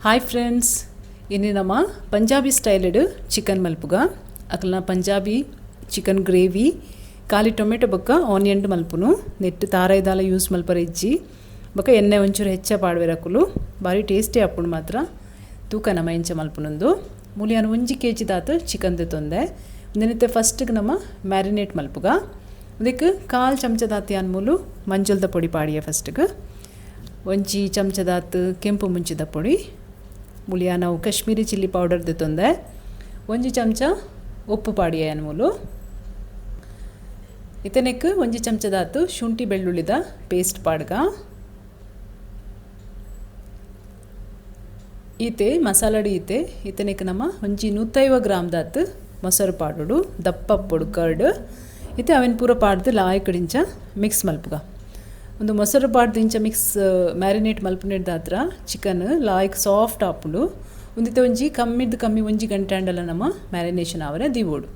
Hi friends, ಇನ್ನು ನಮ್ಮ Punjabi styled chicken ಮಲ್ಪುಗ. ಅಕಲ್ನ ಪಂಜಾಬಿ ಚಿಕನ್ ಗ್ರೇವಿ ಖಾಲಿ ಟೊಮೆಟೊ ಬೊಕ್ಕ ಆನಿಯನ್ ಮಲ್ಪುನು. ನೆಟ್ ತಾರಾಯಿದಾಲ ಯೂಸ್ ಮಲ್ಪರೆ ಇಜ್ಜಿ. ಬೊಕ್ಕ ಎಣ್ಣೆ ಒಂಚೂರು ಹೆಚ್ಚ ಪಾಡ್ವೆರ್ ಅಕುಲು. ಬಾರಿ ಟೇಸ್ಟಿ ಆಪುಂಡು ಮಾತ್ರ. ತೂಕ ನಮ ಎಂಚ ಮಲ್ಪುನೊಂದು. ಮೂಲಿಯಾನ 1 ಕೆಜಿ ದಾತ್ ಚಿಕನ್ ದೆತೊಂದೆ. ಉಂದೆನಿತ್ತೆ ಫಸ್ಟ್ಗೆ ನಮ್ಮ ಮ್ಯಾರಿನೇಟ್ ಮಲ್ಪುಗ. ಉಂದೆಕ್ 1/4 ಚಮಚ ದಾತ್ ಯಾನ್ ಮೂಲು ಮಂಜೊಲ್ದ ಪೊಡಿ ಪಾಡಿಯೆ ಫಸ್ಟ್ಗೆ. 1 ಚಮಚ ದಾತ್ ಕೆಂಪು ಮುಂಚಿದ ಪೊಡಿ. ಮೂಲಿಯಾನ ಕಾಶ್ಮೀರಿ ಚಿಲ್ಲಿ ಪೌಡರ್ ದೆತೊಂದೆ. 1 ಚಮಚ ಉಪ್ಪು ಪಾಡಿಯೆ ಯಾನ್ ಮೂಲು. ಇತ್ತನೆಕ್ 1 ಚಮಚ ದಾತ್ ಶುಂಠಿ ಬೆಳ್ಳುಳ್ಳಿದ ಪೇಸ್ಟ್ ಪಾಡ್ಗ. ಈತೆ ಮಸಾಲಡಿ ಈತೆ ಇತ್ತನೆಕ್ ನಮ್ಮ 150 ಗ್ರಾಮ್ ದಾತ್ ಮೊಸರು ಪಾಡೋಡು, ದಪ್ಪ ಪೊಡು ಕರ್ಡ್. ಇತ್ತೆ ಅವೆನ್ ಪೂರ ಪಾಡ್ದು ಲಾಯ್ಕಡಿಂಚ ಮಿಕ್ಸ್ ಮಲ್ಪುಗ. ಒಂದು ಮೊಸರು ಪಾಡ್ದು ಇಂಚ ಮಿಕ್ಸ್ ಮ್ಯಾರಿನೇಟ್ ಮಲ್ಪುನೆಡ್ದಾತ್ರ ಚಿಕನ್ ಲಾಯ್ಕ್ ಸಾಫ್ಟ್ ಆಪುಂಡು. ಒಂದಿತ್ತೆ ಒಂಜಿ ಕಮ್ಮಿದ್ದು ಕಮ್ಮಿ 1 ಗಂಟೆ ಅಂಡಲ ನಮ್ಮ ಮ್ಯಾರಿನೇಷನ್ ಆವರೆ ದಿವೋಡು.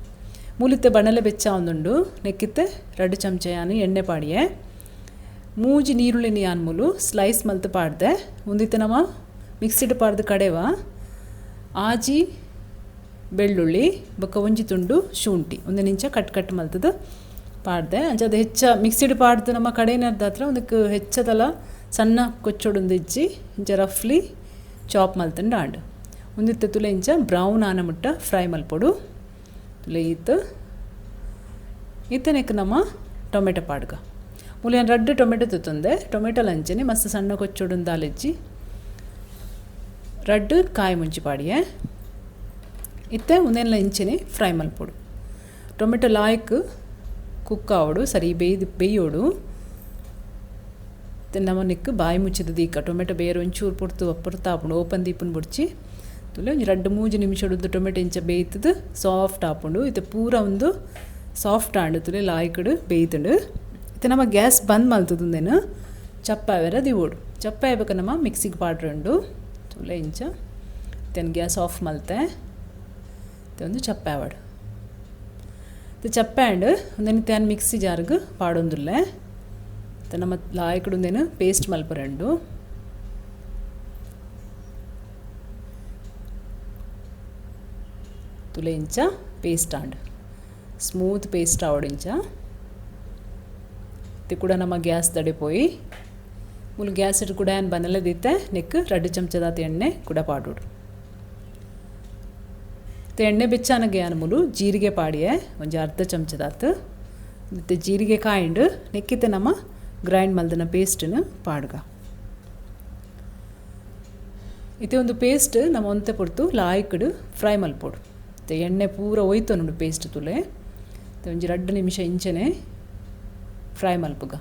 ಮೂಲಿತ್ತೆ ಬಣಲೆ ಬೆಚ್ಚ ಒಂದುಂಡು. ನೆಕ್ಕಿತ್ತೆ 2 ಚಮಚ ಯಾನು ಎಣ್ಣೆ ಪಾಡಿಯೆ. 3 ನೀರುಳ್ಳಿನ ಯಾನ್ ಮೂಲು ಸ್ಲೈಸ್ ಮಲ್ತು ಪಾಡ್ದೆ. ಒಂದಿತ್ತೆ ನಮ್ಮ ಮಿಕ್ಸಿಡ್ ಪಾಡ್ದು ಕಡೆವ ಆಜಿ ಬೆಳ್ಳುಳ್ಳಿ ಬೊಕ್ಕ 1 ತುಂಡು ಶುಂಠಿ ಒಂದು ನಿಂಚ ಕಟ್ ಕಟ್ ಮಲ್ತದ ಪಾಡ್ದೆ. ಅಂಚ ಅದು ಹೆಚ್ಚ ಮಿಕ್ಸಿಡ್ ಪಾಡ್ದು ನಮ್ಮ ಕಡೆನರ್ದಾತ್ರ ಒಂದಕ್ಕೆ ಹೆಚ್ಚದಲ ಸಣ್ಣ ಕೊಚ್ಚೊಡೊಂದು ಇಜ್ಜಿ ಇಂಚ ರಫ್ಲಿ ಚಾಪ್ ಮಲ್ತಂಡು ಆಂಡ್. ಒಂದಿತ್ತೆ ತುಲೆ ಇಂಚ ಬ್ರೌನ್ ಆನ ಮುಟ್ಟ ಫ್ರೈ ಮಲ್ಪೊಡು. ತುಲೆ ಈತ್ ಇತ್ತನೆಕ್ ನಮ್ಮ ಟೊಮೆಟೊ ಪಾಡ್ಗ. ಮೂಲಿಯನ್ 2 ಟೊಮೆಟೊ ತುತ್ತೊಂದೆ. ಟೊಮೆಟೊ ಲಂಚನೆ ಮಸ್ತ್ ಸಣ್ಣ ಕೊಚ್ಚೊಡೊಂದು ದಾಲಿಜ್ಜಿ. 2 ಕಾಯಿ ಮುಂಚಿ ಪಾಡಿಯೆ. ಇತ್ತೆ ಒಂದೆಲ್ಲ ಇಂಚನೆ ಫ್ರೈ ಮಲ್ಪೊಡು. ಟೊಮೆಟೊ ಲಾಯ್ಕ್ ಕುಕ್ ಆವಡು, ಸರಿ ಬೇಯೋಡು. ನಮ್ಮ ನೆಕ್ ಬಾಯಿ ಮುಚ್ಚಿದ ದೀಕ ಟೊಮೆಟೊ ಬೇರೆ ಒಂಚೂರು ಪೊರ್ತು ಪೊರ್ತಾಪುಂಡು. ಓಪನ್ ದೀಪುನ್ ಬುಡ್ಚಿ ತುಲೆ ಒಂಜಿ 2-3 ನಿಮಿಷ ಟೊಮೆಟೊ ಇಂಚ ಬೇಯ್ತದ ಸಾಫ್ಟ್ ಆಪುಂಡು. ಇತ್ತೆ ಪೂರ ಒಂದು ಸಾಫ್ಟ್ ಆಂಡು ತುಲೆ ಲಾಯ್ಕಡು ಬೇಯ್ತುಂಡು. ಇತ್ತೆ ನಮ್ಮ ಗ್ಯಾಸ್ ಬಂದ್ ಮಲ್ತದಂದೇನು ಚಪ್ಪಾವೆರ ದಿವೋಡು. ಚಪ್ಪ ನಮ್ಮ ಮಿಕ್ಸಿಗೆ ಪಾಡ್ರುಂಡು. ತುಲೆ ಇಂಚ ಇತ್ತೆ ಗ್ಯಾಸ್ ಆಫ್ ಮಲ್ತೆ. ಇತ್ತೆ ಒಂದು ಚಪ್ಪಾವಡು. ಇತ್ತೆ ಚಪ್ಪೆ ಆಂಡ್ ಒಂದೇನು ತ್ಯಾನ್ ಮಿಕ್ಸಿ ಜಾರ್ಗ್ ಪಾಡೊಂದುಲ್ಲೆ. ಇತ್ತೆ ನಮ್ಮ ಲಾಯ್ಕಡು ಪೇಸ್ಟ್ ಮಲ್ಪರಂಡು. ತುಲೆ ಇಂಚ paste and smooth paste ಆವಡು ಇಂಚ. ಇತ್ತೆ ಕೂಡ ನಮ್ಮ ಗ್ಯಾಸ್ ದಡೆ ಪೋಯಿ ಮೂಲು ಗ್ಯಾಸ್ ಇಟ್ಟು ಕೂಡ ಏನು ಬನಲದಿತ್ತೆ. ನೆಕ್ 2 ಚಮಚದಾತ ಎಣ್ಣೆ ಕೂಡ ಪಾಡೋಡು. ಇತ್ತೆ ಎಣ್ಣೆ ಬೆಚ್ಚಾನಗೆ ಯಾನ್ ಮೂಲು ಜೀರಿಗೆ ಪಾಡಿಯೆ ಒಂಜಿ ಅರ್ಧ ಚಮಚದಾತ್. ಇತ್ತೆ ಜೀರಿಗೆ ಕಾಯಿಂಡು ನೆಕ್ಕಿತ್ತೆ ನಮ್ಮ ಗ್ರೈಂಡ್ ಮಲ್ದಿನ ಪೇಸ್ಟನ್ನು ಪಾಡ್ಗ. ಇತ್ತೆ ಒಂದು ಪೇಸ್ಟ್ ನಮ್ಮ ಒಂತೆ ಪೊರ್ತು ಲಾಯ್ಕಡು ಫ್ರೈ ಮಲ್ಪೊಡು. ಇತ್ತೆ ಎಣ್ಣೆ ಪೂರ ಒಯ್ತು ನೋಡು ಪೇಸ್ಟ್ ತುಲೆ. ಇತ್ತೆ ಒಂಜಿ 2 ನಿಮಿಷ ಇಂಚನೆ ಫ್ರೈ ಮಲ್ಪುಗ.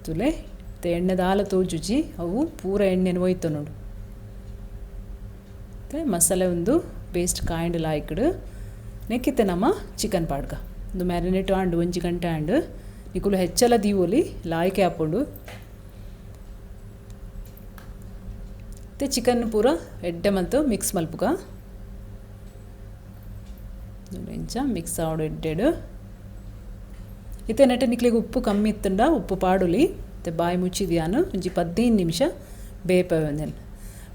ತುಲೆ ಇತ್ತೆ ಎಣ್ಣೆ ದಾಲ ತೋಜುಜಿ, ಅವು ಪೂರ ಎಣ್ಣೆನ ಒಯ್ತು ನೋಡು. ಮತ್ತು ಮಸಾಲೆ ಒಂದು ಪೇಸ್ಟ್ ಕಾಯಿಂಡ್ ಲಾಯ್ಕಡು ನೆಕ್ಕಿತ್ತೆ ನಮ್ಮ ಚಿಕನ್ ಪಾಡ್ಗ. ಒಂದು ಮ್ಯಾರಿನೇಟ್ ಆಂಡು 1 ಗಂಟೆ ಆಂಡು. ನಿಕುಲು ಹೆಚ್ಚಲ ದೀವೊಲಿ ಲಾಯ್ಕೆ ಆಪುಂಡು. ಮತ್ತು ಚಿಕನ್ ಪೂರ ಎಡ್ಡೆ ಮಲ್ತು ಮಿಕ್ಸ್ ಮಲ್ಪುಗ. ಇಂಚ ಮಿಕ್ಸ್ ಆವಡು ಎಡ್ಡೆಡು. ಇತ್ತೆ ನೆಟ್ಟ ನಿಕ್ಲೆಗ್ ಉಪ್ಪು ಕಮ್ಮಿ ಇತ್ತಂಡ ಉಪ್ಪು ಪಾಡುಲಿ. ಇತ್ತೆ ಬಾಯಿ ಮುಚ್ಚಿದ್ಯಾನು ಒಂಜಿ 15 ನಿಮಿಷ ಬೇಪವೆ. ಒಂದೇನು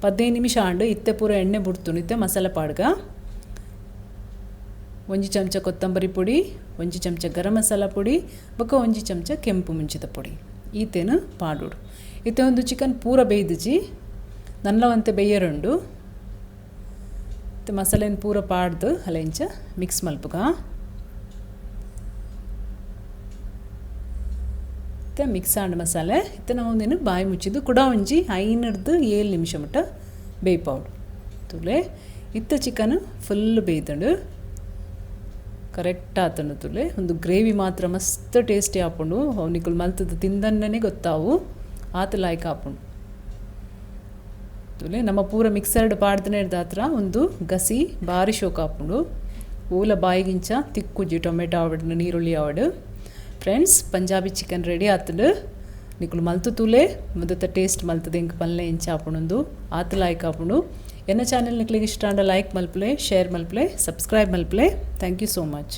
15 ನಿಮಿಷ ಆಂಡು. ಇತ್ತೆ ಪೂರ ಎಣ್ಣೆ ಬುಡ್ತುಂಡು. ಇತ್ತೆ ಮಸಾಲೆ ಪಾಡ್ಗ. 1 ಚಮಚ ಕೊತ್ತಂಬರಿ ಪೊಡಿ, 1 ಚಮಚ ಗರಂ ಮಸಾಲ ಪೊಡಿ ಬೊಕ್ಕ 1 ಚಮಚ ಕೆಂಪು ಮುಂಚಿದ ಪೊಡಿ ಈತೇನು ಪಾಡೋಡು. ಇತ್ತೆ ಒಂದು ಚಿಕನ್ ಪೂರ ಬೇಯ್ದಿಜಿ, ನಲ್ಲವಂತೆ ಬೇಯರುಂಡು. ಇತ್ತೆ ಮಸಾಲೆನ ಪೂರ ಪಾಡ್ದು ಅಲ್ಲ ಇಂಚ ಮಿಕ್ಸ್ ಮಲ್ಪುಗ. ಇತ್ತೆ ಮಿಕ್ಸ್ ಆಂಡ್ ಮಸಾಲೆ ಇತ್ತೆ ನಾವು ಒಂದೇನು ಬಾಯಿ ಮುಚ್ಚಿದ್ದು ಕೂಡ ಒಂಜಿ 5-7 ನಿಮಿಷ ಮುಟ್ಟ ಬೇಯ್ಪಾವಡು. ತುಲೆ ಇತ್ತೆ ಚಿಕನ್ ಫುಲ್ ಬೇಯ್ತಂಡು ಕರೆಕ್ಟ್ ಆತಂಡು. ತುಲೆ ಒಂದು ಗ್ರೇವಿ ಮಾತ್ರ ಮಸ್ತ್ ಟೇಸ್ಟಿ ಆಪುಂಡು. ಅವು ನಿಕುಲು ಮಲ್ತದ ತಿಂದನ್ನೇ ಗೊತ್ತಾವು ಆತ ಲಾಯ್ಕ್ ಆಪುಂಡು. ತುಲೆ ನಮ್ಮ ಪೂರ ಮಿಕ್ಸರ್ಡ್ ಪಾಡ್ದನೆ ದಾತ್ರ ಒಂದು ಗಸಿ ಬಾರಿ ಶೋಕ ಆಪುಂಡು. ಓಲ ಬಾಯಿಗಿಂಚ ತಿಕ್ಕುಜಿ ಟೊಮೆಟೊ ಆವಡ್ ನೀರುಳ್ಳಿ ಆವಡ್. Friends, Punjabi chicken ready ಆತಂಡು. ನಿಕುಲು ಮಲ್ತು ತೂಲೆ ಮೊದತ ಟೇಸ್ಟ್ ಮಲ್ತದ ಇಂಕ್ ಪಲ್ಲೆ ಇಂಚ ಆಪುಂಡು ಆತ ಲಾಯ್ಕ್ ಆಪುಂಡು. ಎನ್ನ ಚಾನೆಲ್ ನಿಕ್ಲೆಗ್ ಇಷ್ಟ ಆಂಡ ಲೈಕ್ ಮಲ್ಪುಲೆ, ಶೇರ್ ಮಲ್ಪುಲೆ, ಸಬ್ಸ್ಕ್ರೈಬ್ ಮಲ್ಪುಲೆ. Thank you so much.